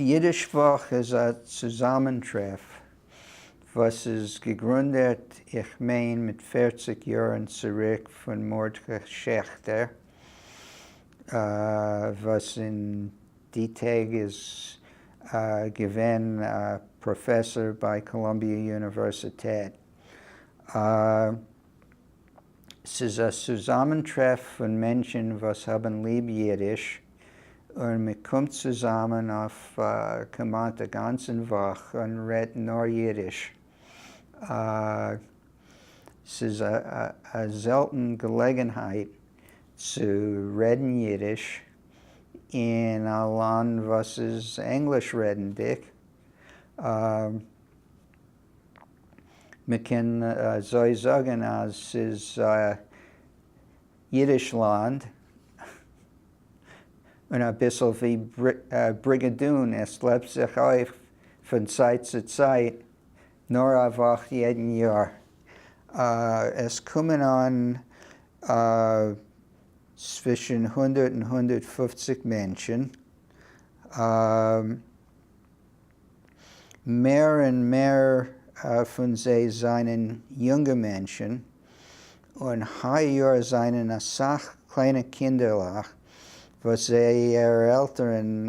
יידיש וואך איז א צוזאמענטרעף וואס איז געגרונדערט איך מיין מיט 40 יארן צוריק פון מרדכי שעכטער וואס אין די טעג איז געווען א פראפעסאר ביי קאלאמביע אוניווערסיטעט. ס'איז א צוזאמענטרעף פון מענטשן וואס האבן ליב אידיש, און מען קומט צוזאמען אויף כמעט א גאנצן וואך און רעדט נאר אידיש. ס'איז א זעלטן געלעגנהייט צו רעדן אידיש אין א לאנד וואס איז ענגליש רעדנדיג. מ'קען אזוי זאגן אז ס'איז אידישלאנד, און אביסל ווי בריגאדון, עס לעבט זיך אויף פון צייט צו צייט, נאר א וואך יעדן יאר. עס קומען אן צווישן 100 און 150 מענטשן. מער און מער פון זיי זענען יונגע מענטשן, און היי יאר זענען אסאך קליינע קינדערלעך וואס זייער עלטערן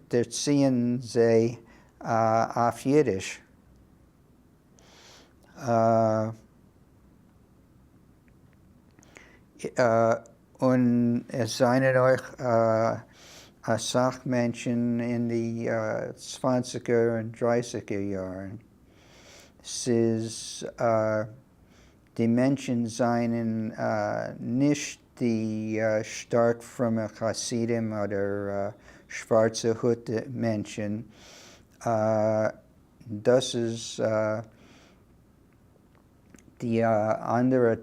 דערציען זיי אויף אידיש. און עס זענען אויך אסאך מענטשן אין די צוואנציגער און דרייסיגער יארן. ס'איז די מענטשן זענען נישט די שטארק פרומע חסידים אדער שווארצע הוט מענטשן. דאס איז די אנדערע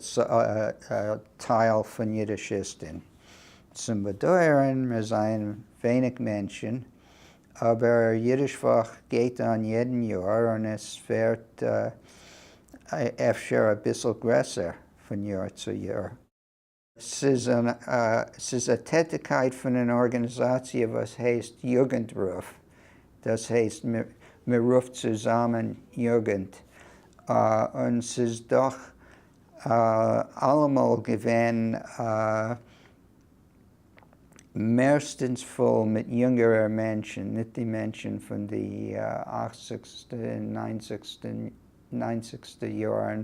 טייל פון אידישיסטן. צום באדויערן, מיר זענען ווייניג מענטשן, אבער אידיש וואך גייט אן יעדן יאר און עס ווערט אפשר אביסל גרעסער פון יאר צו יאר. ס'איז א טעטיקייט פון אן ארגאניזאציע וואס הייסט יוגנטרוף, דאס הייסט מען רופט צוזאמען יוגנט, און ס'איז דאך אלעמאל געווען מערסטענס פול מיט יונגערע מענטשן, ניט די מענטשן פון די אכציגסטע און ניינציגסטע יארן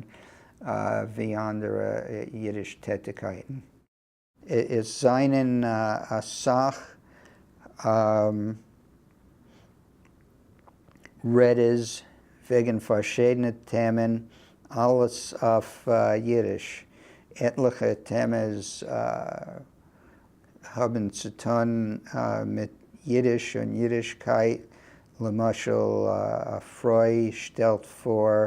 ווי אנדערע אידיש טעטיקייטן. עס זענען אסאך רעדעס וועגן פארשידענע טעמען, אלעס אויף אידיש. עטליכע טעמעס האבן צו טון מיט אידיש און אידישקייט, למשל א פרוי שטעלט פאר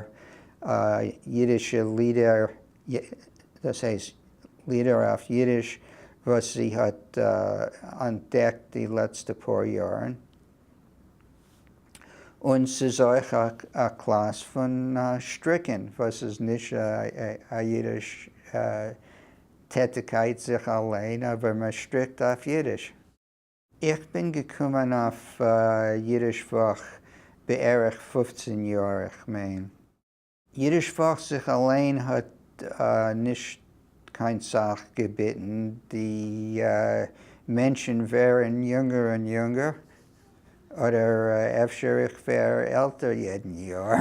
אידישע לידער, דאס הייסט לידער אויף אידיש וואס זי האט אנטדעקט די לעצטע פאר יארן. און ס'איז אויך א קלאס פון שטריקען וואס איז נישט א אידיש טעטיקייט זיך אליין אבער מען שטריקט אויף אידיש. איך בין געקומען אויף אידיש וואך בערך 15 יאר איך מיין. אידיש וואך זיך אליין האט נישט קיין סאך געביטן, די מענטשן ווערן יונגער און יונגער, אדער אפשר איך ווער עלטער יעדן יאר.